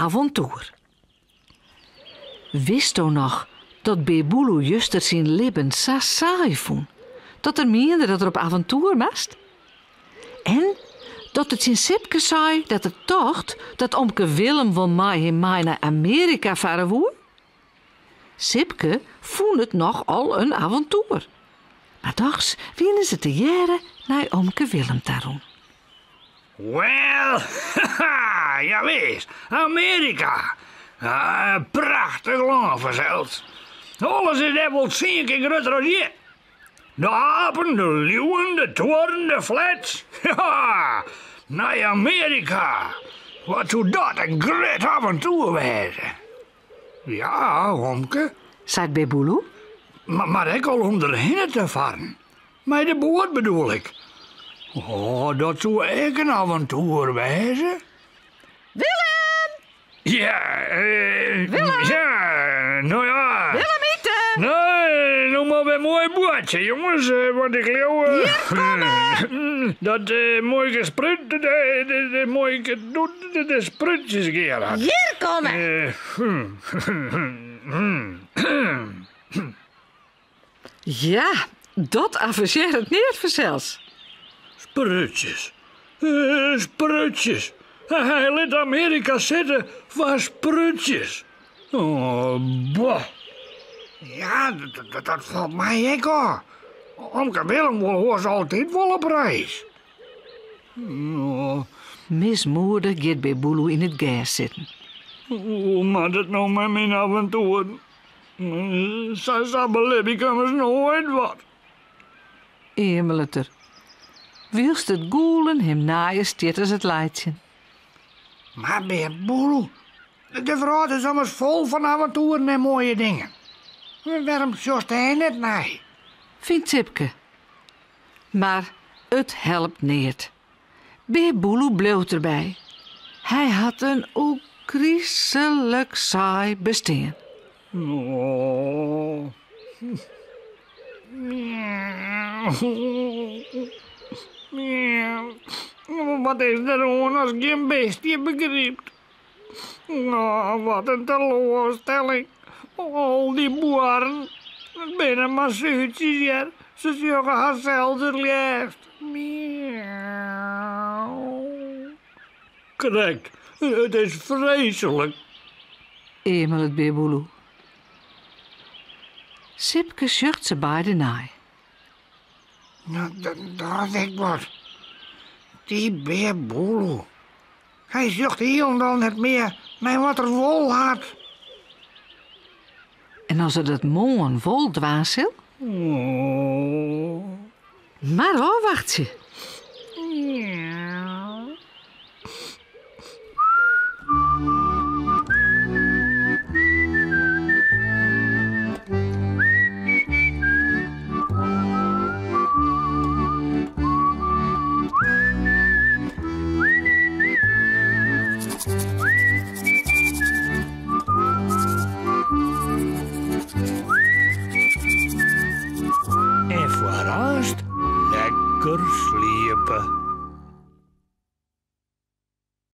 avontoer. Witsto noch dat Bear Boeloe juster syn libben sa saai fûn dat er miende dat er op aventoer moast? En dat er tsjin Sipke sei dat er tocht dat omke Willem wol mei him mei nei Amearika farre woe? Sipke fûn it noch al in aventoer. Mar dochs wiene se tegearre nei omke Willem ta rûn. Wel, haha, jawis, Amearika. Ah, prachtich lân fansels. Alles is dêr wol tsien kear grutter as hjir. De apen, de liuwen, de tuorren, de flats. Ja, nei Amearika. Wat soe dat in grut aventoer wêze. Ja, omke. Seit Bear Boeloe. Mar ek al om derhinne te farren. Mei de boat bedoel ik. Oh, dat soe ek in aventoer wêze. Willem! Ja, Willem! Ja, no ja. Willem ite! Nee, no mar wer moai boartsje, jonges, want ik leau Hjir komme! dat muoike Sprút de muoike doet de sprútsjes gear hat. Hjir komme! Ja, dat avensearret neat fansels. Sprútsjes. Sprútsjes. Hy lit Amearika sitte foar sprútsjes. Oh, bah. Ja, dat falt my ek ôf. Omke Willem wol oars altyd wol op reis. Oh. Mismoedich giet Bear Boeloe yn it gers sitten. Hoe moat it no mei myn aventoeren? Sa sa belibje ik ommers noait wat. Eamelet er, wylst it gûlen him neier stiet as it laitsjen. Mar Bear Boeloe, de wrâld is ommers fol fan aventoeren en moaie dingen. Wêrom sjochst dêr net nei? Fynt Sipke. Mar it helpt neat. Bear Boeloe bliuwt derby. Hy hat in ôfgriselik saai bestean. Oh. Wat is der oan as gjin bist je begrypt? Oh, wat in teloarstelling. Al dy boarren, it binne mar sútsjes hear. Se sjogge harsels it leafst. Miauw. Krekt, it is freeslik. Eamelet Bear Boeloe. Sipke sjocht se beide nei. No, dat ik wat. Dy Bear Boeloe. Hy sjocht hielendal net mear nei wat er wol hat. En as er dat moarn wol dwaan sil? Oh. Mar ôfwachtsje. En foarearst lekker sliepe.